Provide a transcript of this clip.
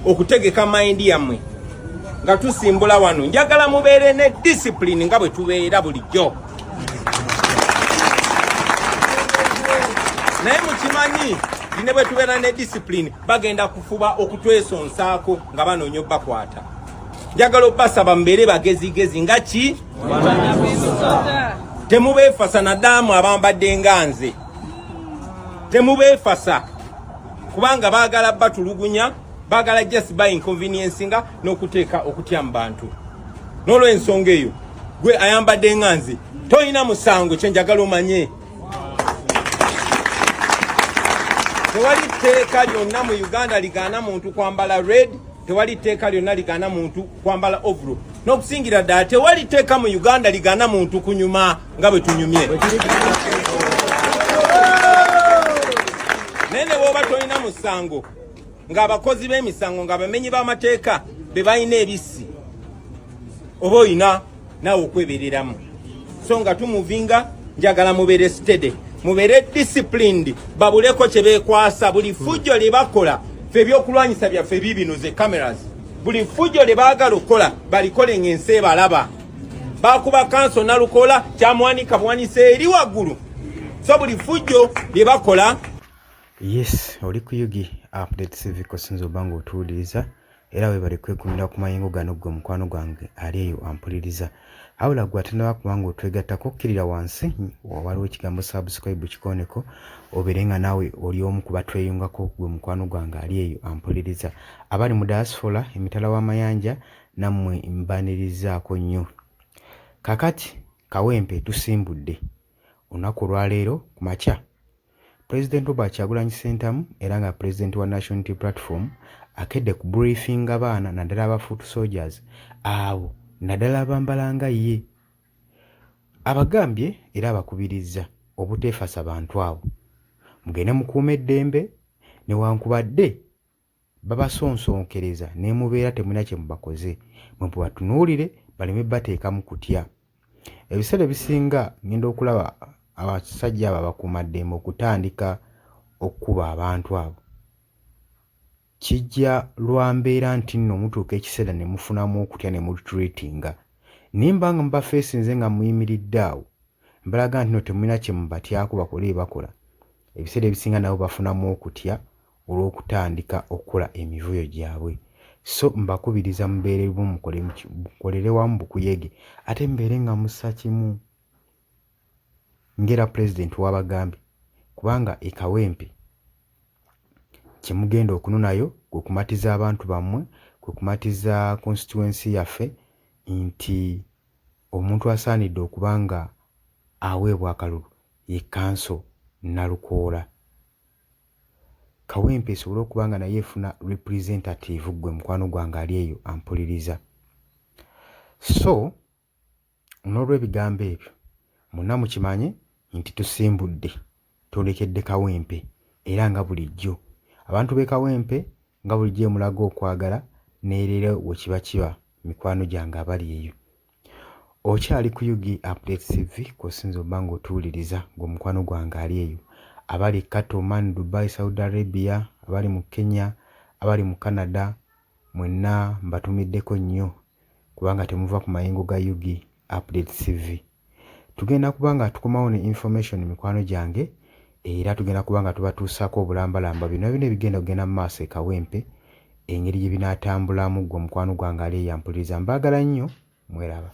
okutegeka mind yammwe nga tusimbula wano. Njagala mubeere ne discipline nga bwe tubeera bulijjo. Naye mukimanyi ne bwe tubeera ne discipline bagenda kufuba okutwesonsaako nga banoonya obbakwata. Njagala obbasaba mubeere bagezigezi nga ki temubeefasa naddaamu abambadde nga nze, temubeefasa kubanga baagala batulugunya, baagala just by inconvenience nga n'okuteeka okutya mu bantu. N'olw'ensonga eyo gwe ayambadde nga nze tolina musango, kyenjagala omanye tewali tteeka lyonna mu Uganda ligaana muntu kwambala red, tewali tteeka lyonna ligaana muntu kwambala overall, n'okusingira ddala tewali tteeka mu Uganda ligaana muntu kunyuma nga bwe tunyumye. Naye ne bw'oba tolina musango, ng'abakozi b'emisango, ng'abamenyi b'amateeka be balina ebissi, oba olina naawe okwebereramu. So nga tumuvinga, njagala mubeere steady, mubeere disciplined, babuleko kye beekwasa. Buli fujjo lye bakola, ffe ebyokulwanyisa byaffe biibino, ze cameras. Buli fujjo lye baagala okukola balikole ng'ensi ebalaba. Bakuba kanso Nalukoola kyamuwanika buwanisa eri waggulu. So buli fujjo lye bakola. Yes, oli ku UG Update TV kosinza oba ng'otuwuliriza era weebale kwekumira ku mayengo gano ggwe mukwano gwange ali eyo ampuliriza. Wabula ggwe atenaba kuba ng'otwegattako, kkirira wansi waliwo ekigambo subscribe, kikooneko obeere nga naawe oli omu ku batweyungako ggwe mukwano gwange ali eyo ampuliriza. Abali mu diaspora emitala w'amayanja nammwe mbanirizaako nnyo. Kaakati Kawempe tusimbudde olunaku olwaleero ku makya. Pulezidenti Robert Kyagulanyi Ssentamu era nga pulezidenti wa National Unity Platform akedde ku briefinga baana naddala aba foot soldiers abo naddala abambala nga ye. Abagambye era abakubirizza obuteefasa bantu abo. Mugende mukuume eddembe newankubadde babasonsonkereza nemubeera temulina kyemubakoze, mwe mubatunuulire baleme bateekamu kutya. Ebiseera ebisinga ngenda okulaba abasajja abo abakuumaddembe okutandika okukuba abantu abo kijja lwa mbeera nti nno mutuuka ekiseera ne mufunamu okutya ne muretreatinga. Naye mba nga mubafeesinze nga muyimiridde awo mbalaga nti nno temulina kye mubatyako bakole bye bakola, ebiseera ebisinga nabo bafunamu okutya olw'okutandika okukola emivuyo gyabwe. So mbakubiriza mubeere bumu, mukolere wamu bukuyege ate mubeere nga mussa kimu ng'era pulezidenti w'abagambye kubanga e Kawempe kye mugenda okununayo kwe kumatiza abantu bammwe, kwe kumatiza constituency yaffe nti omuntu asaanidde okuba nga aweebwa akalulu ye kkanso Nalukoola. Kawempe esobole okuba nga nayo efuna representative ggwe mukwano gwange ali eyo ampuliriza. So n'olwebigambo ebyo munna mukimanye nti tusimbudde twolekedde Kawempe era nga bulijjo abantu b'e Kawempe nga bulijjo emulaga okwagala ne leero wekiba kiba mikwano gyange abali eyo. Okyali ku UG Update TV kw'osinze obba ng'otuwuliriza gwe mukwano gwange ali eyo. Abali e Qatar, Oman, Dubai, Saudi Arabia, abali mu Kenya, abali mu Canada mwenna mbatumiddeko nnyo kubanga temuva ku mayengo ga UG Update TV. Tugenda kuba nga tukomawo ne information mikwano gyange era tugenda kuba nga tubatuusaako obulambalamba byonna byonna ebigenda okugenda mu maaso e Kawempe engeri gye binaatambulamu ggwe mukwano gwange ali eyo ampuliriza mbaagala nnyo mweraba.